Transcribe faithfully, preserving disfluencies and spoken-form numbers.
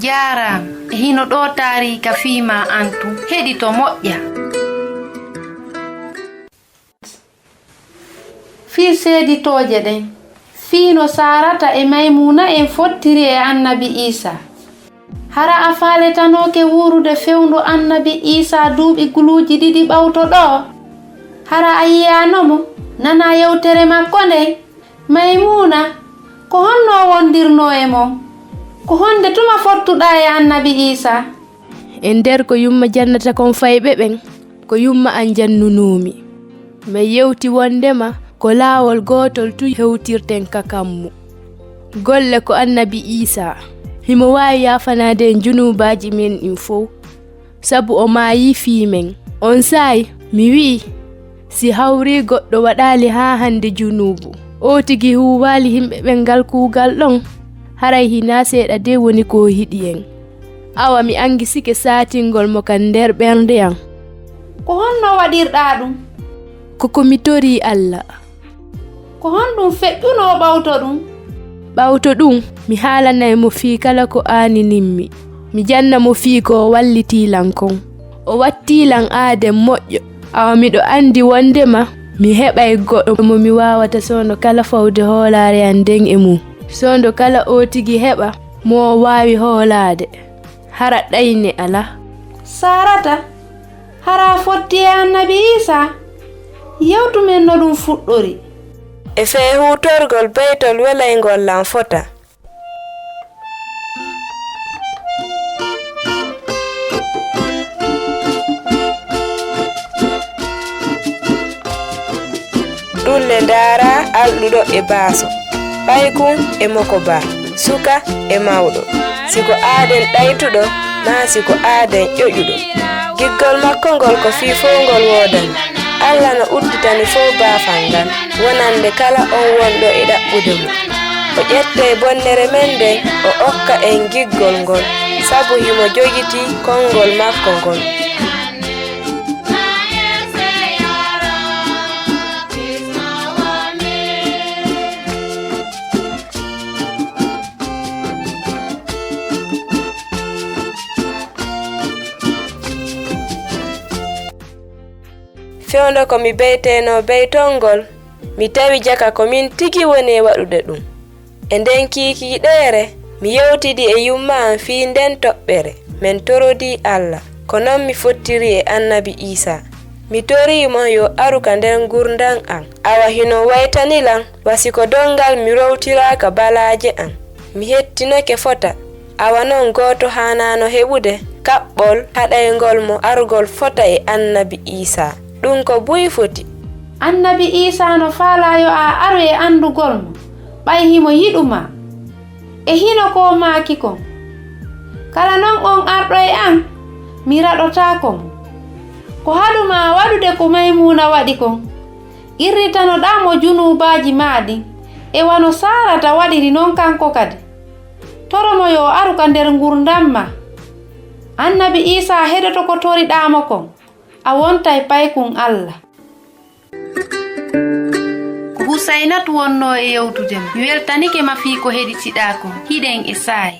Jaaraama. E hino ɗoo taariika fii maa an tun. Heɗito moƴƴa. Fii seeditooje ɗen, fii no Saarata e Maymuuna en fottiri e Annabi Iisaa. Hara a faaletanooke wuurude fewndo Annabi Iisaa duuɓi guluuji ɗiɗi ɓawto ɗoo? Hara a yiyaano mo, nanaa yewtere makko nden? Maymuuna, ko honno o wondirnoo e mon? Ko honde tuma fottuɗaa e Annabi Iisaa? E nder ko yumma jannata kon fayɓe ɓen, ko yumma an jannunoomi. Mi yewti wondema ko laawol gootol tun hewtirten ka kammu. Golle ko Annabi Iisaa, himo waawi yaafanaade en junuubaaji men ɗin fow, sabu o maayii fii men. Onsay mi wi'i, si hawrii goɗɗo waɗaali haa hande junuubu, oo tigi huuwaali yimɓe ɓen ngal kuugal ɗon, haray hinaa seeɗa de woni ko o hiɗi en. Awa mi angisike saatingol mo ka nder ɓernde an. Ko honno waɗirɗaa ɗum? Ko ko mi torii Alla. Ko honɗum feƴƴunoo ɓawto ɗum? Ɓawto ɗum, mi haalanay mo fii kala ko aaninimmi. Mi janna mo fii ko o wallitii lan kon. O wattii lan aaden moƴƴo. Awa miɗo andi wondema mi heɓay goɗɗo mo mi waawata soondo kala fawde hoolaare an nden e mun. Soondo kala oo tigi heɓa mo o waawi hoolaade. Hara ɗayne alaa. Saarata, hara a fotti e Annabi Iisaa? Yewtu men no ɗum fuɗɗori. E fee huutorgol baytol welayngol lan fota. Ɗun le ndaara alɗuɗo e baaso, paykun e mokobaa, suka e mawɗo. Si ko aaden ɗaytuɗo, maa si ko aaden ƴoƴuɗo. Giggol makko ngol ko fii fow ngol woodani. Alla no udditani fow baafal ngal, wonande kala on wonɗo e ɗaɓɓude mo. O ƴettay bonnere men nden, o okka en giggol ngol, sabu himo jogitii konngol makko ngol. Fewndo ko mi beyteenoo beytol ngol, mi tawi jaka ko min tigi woni e waɗude ɗum. E nden kiikiiɗeere, mi yewtidi e yumma an fii nden toɓɓere, men torodii Alla. Ko non mi fottiri e Annabi Iisaa. Mi torii mo yo aru ka nder ngurndan an. Awa hino waytani lan, wa si ko donngal mi rowtiraaka balaaje an. Mi hettinake fota. Awa non gooto haanaano heɓude kaɓɓol haɗayngol mo argol fota e Annabi Iisaa. Ɗum ko buy foti. Annabi Iisaa no faalaa yo a aru e anndugol mo, ɓay himo yiɗu maa. E hino ko o maaki kon. Kala non on arɗo e an, mi raɗotaako mo. Ko haɗu maa waɗude ko Maymuuna waɗi kon. Qirritanoɗaa mo junuubaaji maa ɗin, e wano Saarata waɗiri non kanko kadi. Toro mo yo aru ka nder ngurndan maa. Annabi Iisaa heɗoto ko toriɗaa mo kon, a wontay paykun Alla. Ko Husaynatu wonnoo e yewtude ma. Mi weltanike ma fii ko heɗitiɗaa kon. Hiɗen e saa'i.